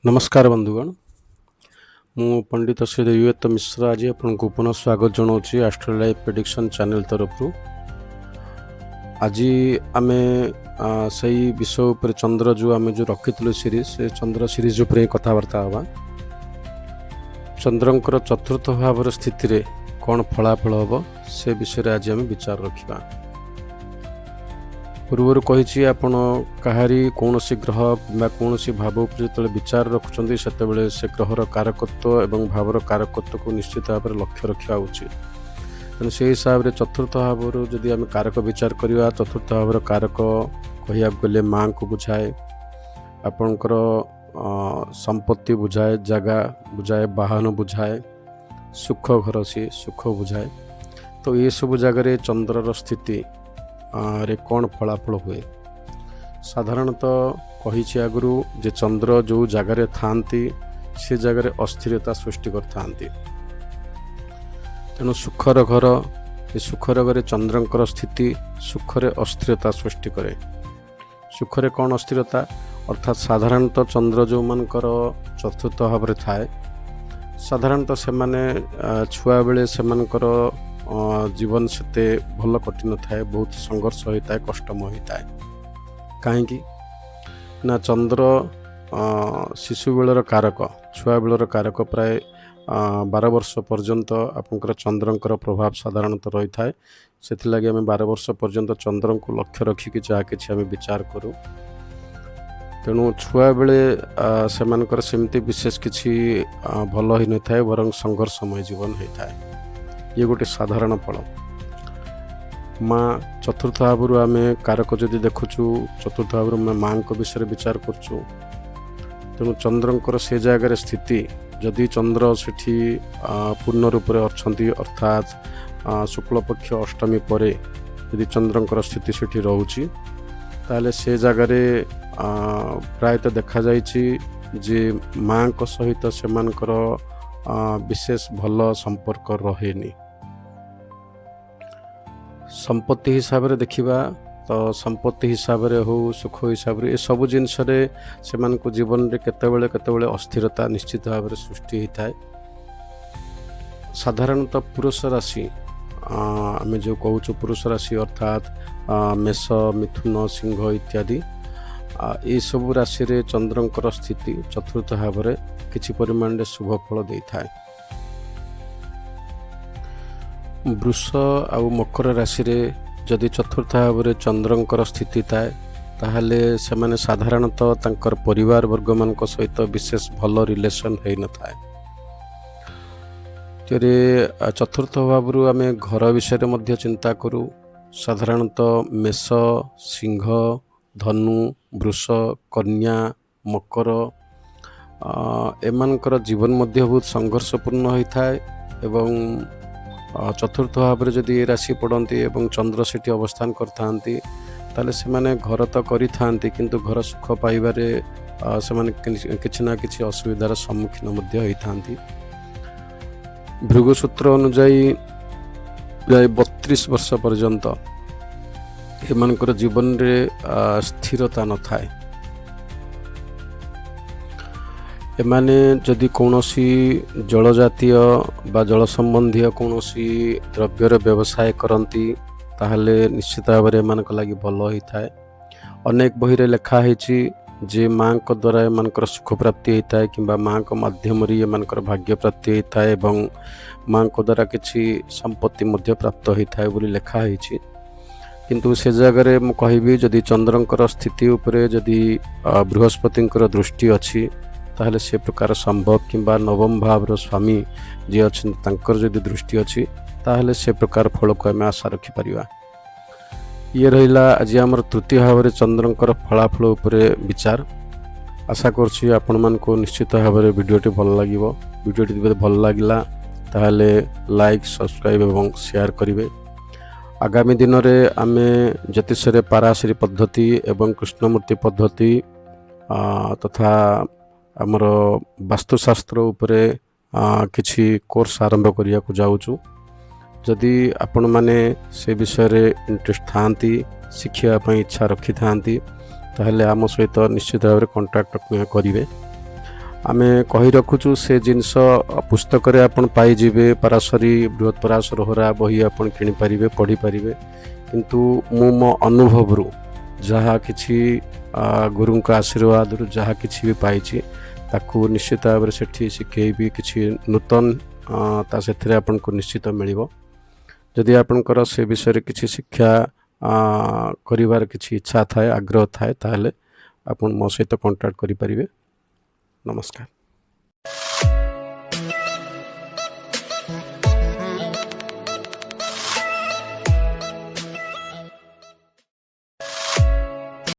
ନମସ୍କାର ବନ୍ଧୁଗଣ, ମୁଁ ପଣ୍ଡିତ ଶ୍ରୀ ଦେବବ୍ରତ ମିଶ୍ର ଆଜି ଆପଣଙ୍କୁ ପୁନଃ ସ୍ୱାଗତ ଜଣାଉଛି ଆଷ୍ଟ୍ରୋ ଲାଇଫ୍ ପ୍ରେଡିକ୍ସନ୍ ଚ୍ୟାନେଲ୍ ତରଫରୁ। ଆଜି ଆମେ ସେଇ ବିଷୟ ଉପରେ, ଚନ୍ଦ୍ର ଯେଉଁ ଆମେ ଯେଉଁ ରଖିଥିଲୁ ସିରିଜ୍, ସେ ଚନ୍ଦ୍ର ସିରିଜ୍ ଉପରେ ହିଁ କଥାବାର୍ତ୍ତା ହେବା। ଚନ୍ଦ୍ରଙ୍କର ଚତୁର୍ଥ ଭାବର ସ୍ଥିତିରେ କ'ଣ ଫଳାଫଳ ହେବ, ସେ ବିଷୟରେ ଆଜି ଆମେ ବିଚାର ରଖିବା। ପୂର୍ବରୁ କହିଛି, ଆପଣ କାହାରି କୌଣସି ଗ୍ରହ କିମ୍ବା କୌଣସି ଭାବ ଉପରେ ଯେତେବେଳେ ବିଚାର ରଖୁଛନ୍ତି, ସେତେବେଳେ ସେ ଗ୍ରହର କାରକତ୍ୱ ଏବଂ ଭାବର କାରକତ୍ୱକୁ ନିଶ୍ଚିତ ଭାବରେ ଲକ୍ଷ୍ୟ ରଖିବା ଉଚିତ। ତେଣୁ ସେହି ହିସାବରେ ଚତୁର୍ଥ ଭାବରୁ ଯଦି ଆମେ କାରକ ବିଚାର କରିବା, ଚତୁର୍ଥ ଭାବର କାରକ କହିବାକୁ ଗଲେ ମାଆଙ୍କୁ ବୁଝାଏ, ଆପଣଙ୍କର ସମ୍ପତ୍ତି ବୁଝାଏ, ଜାଗା ବୁଝାଏ, ବାହନ ବୁଝାଏ, ସୁଖ ଘର ସିଏ ସୁଖ ବୁଝାଏ। ତ ଏସବୁ ଜାଗାରେ ଚନ୍ଦ୍ରର ସ୍ଥିତି ରେ କ'ଣ ଫଳାଫଳ ହୁଏ? ସାଧାରଣତଃ କହିଛି ଆଗରୁ ଯେ ଚନ୍ଦ୍ର ଯେଉଁ ଜାଗାରେ ଥାଆନ୍ତି, ସେ ଜାଗାରେ ଅସ୍ଥିରତା ସୃଷ୍ଟି କରିଥାନ୍ତି। ତେଣୁ ସୁଖର ଘର, ଏ ସୁଖର ଘରେ ଚନ୍ଦ୍ରଙ୍କର ସ୍ଥିତି ସୁଖରେ ଅସ୍ଥିରତା ସୃଷ୍ଟି କରେ। ସୁଖରେ କ'ଣ ଅସ୍ଥିରତା? ଅର୍ଥାତ୍ ସାଧାରଣତଃ ଚନ୍ଦ୍ର ଯେଉଁମାନଙ୍କର ଚତୁର୍ଥ ଭାବରେ ଥାଏ, ସାଧାରଣତଃ ସେମାନେ ଛୁଆବେଳେ ସେମାନଙ୍କର ଜୀବନ ସେତେ ଭଲ କଟିନଥାଏ, ବହୁତ ସଂଘର୍ଷ ହୋଇଥାଏ, କଷ୍ଟମୟ ହୋଇଥାଏ। କାହିଁକି ନା ଚନ୍ଦ୍ର ଶିଶୁ ବେଳର କାରକ, ଛୁଆବେଳର କାରକ। ପ୍ରାୟ 12 ବର୍ଷ ପର୍ଯ୍ୟନ୍ତ ଆପଣଙ୍କର ଚନ୍ଦ୍ରଙ୍କର ପ୍ରଭାବ ସାଧାରଣତଃ ରହିଥାଏ। ସେଥିଲାଗି ଆମେ 12 ବର୍ଷ ପର୍ଯ୍ୟନ୍ତ ଚନ୍ଦ୍ରଙ୍କୁ ଲକ୍ଷ୍ୟ ରଖିକି ଯାହା କିଛି ଆମେ ବିଚାର କରୁ। ତେଣୁ ଛୁଆବେଳେ ସେମାନଙ୍କର ସେମିତି ବିଶେଷ କିଛି ଭଲ ହୋଇନଥାଏ, ବରଂ ସଂଘର୍ଷମୟ ଜୀବନ ହୋଇଥାଏ। ଇଏ ଗୋଟେ ସାଧାରଣ ଫଳ। ମା, ଚତୁର୍ଥ ଭାବରୁ ଆମେ କାରକ ଯଦି ଦେଖୁଛୁ, ଚତୁର୍ଥ ଭାବରୁ ଆମେ ମାଙ୍କ ବିଷୟରେ ବିଚାର କରୁଛୁ। ତେଣୁ ଚନ୍ଦ୍ରଙ୍କର ସେ ଜାଗାରେ ସ୍ଥିତି, ଯଦି ଚନ୍ଦ୍ର ସେଠି ପୂର୍ଣ୍ଣ ରୂପରେ ଅଛନ୍ତି, ଅର୍ଥାତ୍ ଶୁକ୍ଳପକ୍ଷ ଅଷ୍ଟମୀ ପରେ ଯଦି ଚନ୍ଦ୍ରଙ୍କର ସ୍ଥିତି ସେଠି ରହୁଛି, ତାହେଲେ ସେ ଜାଗାରେ ପ୍ରାୟତଃ ଦେଖାଯାଇଛି ଯେ ମାଙ୍କ ସହିତ ସେମାନଙ୍କର ବିଶେଷ ଭଲ ସମ୍ପର୍କ ରହେନି। ସମ୍ପତ୍ତି ହିସାବରେ ଦେଖିବା ତ ସମ୍ପତ୍ତି ହିସାବରେ ହଉ, ସୁଖ ହିସାବରେ, ଏସବୁ ଜିନିଷରେ ସେମାନଙ୍କୁ ଜୀବନରେ କେତେବେଳେ କେତେବେଳେ ଅସ୍ଥିରତା ନିଶ୍ଚିତ ଭାବରେ ସୃଷ୍ଟି ହୋଇଥାଏ। ସାଧାରଣତଃ ପୁରୁଷ ରାଶି, ଆମେ ଯେଉଁ କହୁଛୁ ପୁରୁଷ ରାଶି, ଅର୍ଥାତ୍ ମେଷ, ମିଥୁନ, ସିଂହ ଇତ୍ୟାଦି, ଏସବୁ ରାଶିରେ ଚନ୍ଦ୍ରଙ୍କର ସ୍ଥିତି ଚତୁର୍ଥ ଭାବରେ କିଛି ପରିମାଣରେ ଶୁଭ ଫଳ ଦେଇଥାଏ। ବୃଷ ଆଉ ମକର ରାଶିରେ ଯଦି ଚତୁର୍ଥ ଭାବରେ ଚନ୍ଦ୍ରଙ୍କର ସ୍ଥିତି ଥାଏ, ତାହେଲେ ସେମାନେ ସାଧାରଣତଃ ତାଙ୍କର ପରିବାର ବର୍ଗମାନଙ୍କ ସହିତ ବିଶେଷ ଭଲ ରିଲେସନ୍ ହୋଇନଥାଏ। ତେରେ ଚତୁର୍ଥ ଭାବରୁ ଆମେ ଘର ବିଷୟରେ ମଧ୍ୟ ଚିନ୍ତା କରୁ। ସାଧାରଣତଃ ମେଷ, ସିଂହ, ଧନୁ, ବୃଷ, କନ୍ୟା, ମକର, ଏମାନଙ୍କର ଜୀବନ ମଧ୍ୟ ବହୁତ ସଂଘର୍ଷପୂର୍ଣ୍ଣ ହୋଇଥାଏ ଏବଂ ଚତୁର୍ଥ ଭାବରେ ଯଦି ଏ ରାଶି ପଡ଼ନ୍ତି ଏବଂ ଚନ୍ଦ୍ର ସେଠି ଅବସ୍ଥାନ କରିଥାନ୍ତି, ତାହେଲେ ସେମାନେ ଘର ତ କରିଥାନ୍ତି, କିନ୍ତୁ ଘର ସୁଖ ପାଇବାରେ ସେମାନେ କିଛି ନା କିଛି ଅସୁବିଧାର ସମ୍ମୁଖୀନ ମଧ୍ୟ ହୋଇଥାନ୍ତି। ଭୃଗୁସୂତ୍ର ଅନୁଯାୟୀ ପ୍ରାୟ 32 ବର୍ଷ ପର୍ଯ୍ୟନ୍ତ ଏମାନଙ୍କର ଜୀବନରେ ସ୍ଥିରତା ନଥାଏ। ଏମାନେ ଯଦି କୌଣସି ଜଳଜାତୀୟ ବା ଜଳ ସମ୍ବନ୍ଧୀୟ କୌଣସି ଦ୍ରବ୍ୟର ବ୍ୟବସାୟ କରନ୍ତି, ତାହେଲେ ନିଶ୍ଚିତ ଭାବରେ ଏମାନଙ୍କ ଲାଗି ଭଲ ହୋଇଥାଏ। ଅନେକ ବହିରେ ଲେଖା ହେଇଛି ଯେ ମାଙ୍କ ଦ୍ୱାରା ଏମାନଙ୍କର ସୁଖ ପ୍ରାପ୍ତି ହୋଇଥାଏ କିମ୍ବା ମାଙ୍କ ମାଧ୍ୟମରେ ଏମାନଙ୍କର ଭାଗ୍ୟ ପ୍ରାପ୍ତି ହୋଇଥାଏ ଏବଂ ମାଙ୍କ ଦ୍ୱାରା କିଛି ସମ୍ପତ୍ତି ମଧ୍ୟ ପ୍ରାପ୍ତ ହୋଇଥାଏ ବୋଲି ଲେଖା ହେଇଛି। କିନ୍ତୁ ସେ ଜାଗାରେ ମୁଁ କହିବି, ଯଦି ଚନ୍ଦ୍ରଙ୍କର ସ୍ଥିତି ଉପରେ ଯଦି ବୃହସ୍ପତିଙ୍କର ଦୃଷ୍ଟି ଅଛି, ତାହେଲେ ସେ ପ୍ରକାର ସମ୍ଭବ, କିମ୍ବା ନବମ ଭାବର ସ୍ୱାମୀ ଯିଏ ଅଛନ୍ତି, ତାଙ୍କର ଯଦି ଦୃଷ୍ଟି ଅଛି, ତାହେଲେ ସେ ପ୍ରକାର ଫଳକୁ ଆମେ ଆଶା ରଖିପାରିବା। ଇଏ ରହିଲା ଆଜି ଆମର ତୃତୀୟ ଭାବରେ ଚନ୍ଦ୍ରଙ୍କର ଫଳାଫଳ ଉପରେ ବିଚାର। ଆଶା କରୁଛି ଆପଣମାନଙ୍କୁ ନିଶ୍ଚିତ ଭାବରେ ଭିଡ଼ିଓଟି ଭଲ ଲାଗିବ। ଭିଡ଼ିଓଟି ଯଦି ଭଲ ଲାଗିଲା, ତାହେଲେ ଲାଇକ୍, ସବସ୍କ୍ରାଇବ୍ ଏବଂ ସେୟାର କରିବେ। ଆଗାମୀ ଦିନରେ ଆମେ ଜ୍ୟୋତିଷରେ ପାରାଶରୀ ପଦ୍ଧତି ଏବଂ କୃଷ୍ଣମୂର୍ତ୍ତି ପଦ୍ଧତି ତଥା ଆମର ବାସ୍ତୁଶାସ୍ତ୍ର ଉପରେ କିଛି କୋର୍ସ ଆରମ୍ଭ କରିବାକୁ ଯାଉଛୁ। ଯଦି ଆପଣମାନେ ସେ ବିଷୟରେ ଇଣ୍ଟରେଷ୍ଟ ଥାଆନ୍ତି, ଶିଖିବା ପାଇଁ ଇଚ୍ଛା ରଖିଥାନ୍ତି, ତାହେଲେ ଆମ ସହିତ ନିଶ୍ଚିତ ଭାବରେ କଣ୍ଟାକ୍ଟ କରିବେ। ଆମେ କହି ରଖୁଛୁ, ସେ ଜିନିଷ ପୁସ୍ତକରେ ଆପଣ ପାଇଯିବେ। ପରାଶରୀ, ବୃହତ ପରାଶର ହୋରା ବହି ଆପଣ କିଣିପାରିବେ, ପଢ଼ିପାରିବେ। କିନ୍ତୁ ମୁଁ ମୋ ଅନୁଭବରୁ ଯାହା କିଛି ଗୁରୁଙ୍କ ଆଶୀର୍ବାଦରୁ ଯାହା କିଛି ବି ପାଇଛି, ତାକୁ ନିଶ୍ଚିତ ଭାବରେ ସେଠି ଶିଖେଇବି। କିଛି ନୂତନ ତା ସେଥିରେ ଆପଣଙ୍କୁ ନିଶ୍ଚିତ ମିଳିବ। ଯଦି ଆପଣଙ୍କର ସେ ବିଷୟରେ କିଛି ଶିକ୍ଷା କରିବାର କିଛି ଇଚ୍ଛା ଥାଏ, ଆଗ୍ରହ ଥାଏ, ତାହେଲେ ଆପଣ ମୋ ସହିତ କଣ୍ଟାକ୍ଟ କରିପାରିବେ। ନମସ୍କାର।